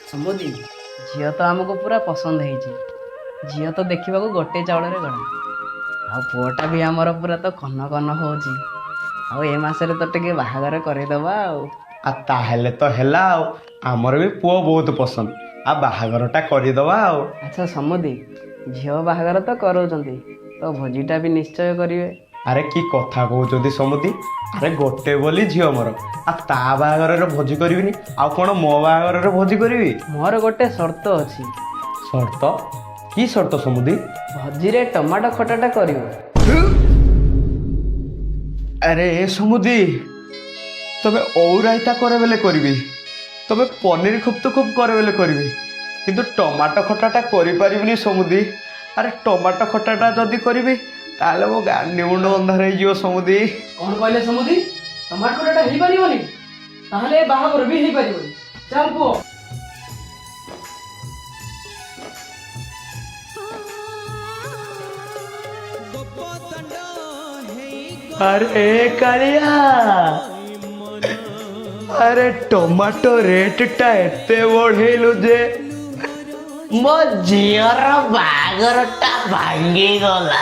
ସମୁଦି, ଝିଅ ତ ଆମକୁ ପୁରା ପସନ୍ଦ ହେଇଛି। ଝିଅ ତ ଦେଖିବାକୁ ଗୋଟେ ଚାଉଳରେ ଗଢ଼ା, ଆଉ ପୁଅଟା ବି ଆମର ପୁରା ତ କନ କନ ହଉଛି। ଆଉ ଏ ମାସରେ ତ ଟିକେ ବାହାଘର କରେଇଦବା ଆଉ। ଆଉ ତାହେଲେ ତ ହେଲା ଆଉ। ଆମର ବି ପୁଅ ବହୁତ ପସନ୍ଦ, ଆଉ ବାହାଘରଟା କରିଦବା ଆଉ। ଆଚ୍ଛା ସମୁଦି, ଝିଅ ବାହାଘର ତ କରାଉଛନ୍ତି, ତ ଭୋଜିଟା ବି ନିଶ୍ଚୟ କରିବେ। ଆରେ, କି କଥା କହୁଛନ୍ତି ସମୁଦି! ଆରେ, ଗୋଟେ ବୋଲି ଝିଅ ମୋର, ଆଉ ତା ବାହାଘରରେ ଭୋଜି କରିବିନି, ଆଉ କ'ଣ ମୋ ବାହାଘରରେ ଭୋଜି କରିବି? ମୋର ଗୋଟେ ସର୍ତ୍ତ ଅଛି। ସର୍ତ୍ତ? କି ସର୍ତ୍ତ ସମୁଦି? ଭୋଜିରେ ଟମାଟୋ ଖଟାଟା କରିବ। ଆରେ ଏ ସମୁଦି, ତମେ ଓଉ ରାଇତା କରେ ବେଲେ କରିବି, ତମେ ପନିର ଖୁପ୍ତ ଖୁବ୍ କରେ ବେଲେ କରିବି, କିନ୍ତୁ ଟମାଟୋ ଖଟାଟା କରିପାରିବିନି ସମୁଦି। ଆରେ, ଟମାଟୋ ଖଟାଟା ଯଦି କରିବି, ତାହେଲେ ମୋ ଗାଣ୍ଡି ମୁଣ୍ଡ ଅନ୍ଧାର ହେଇଯିବ ସମୁଦି। କ'ଣ କହିଲେ ସମୁଦି? ଟମାଟୋ ଖଟାଟା ହେଇପାରିବନି? ତାହେଲେ ଏ ବାହାଘର ବି ହେଇପାରିବନି। ଚାଲ ପୁଅ। ଆରେ କାଳିଆ, ଆରେ ଟମାଟୋ ରେଟଟା ଏତେ ବଢେଇଲୁ ଯେ ମୋ ଝିଅର ବାହାଘରଟା ଭାଙ୍ଗିଗଲା।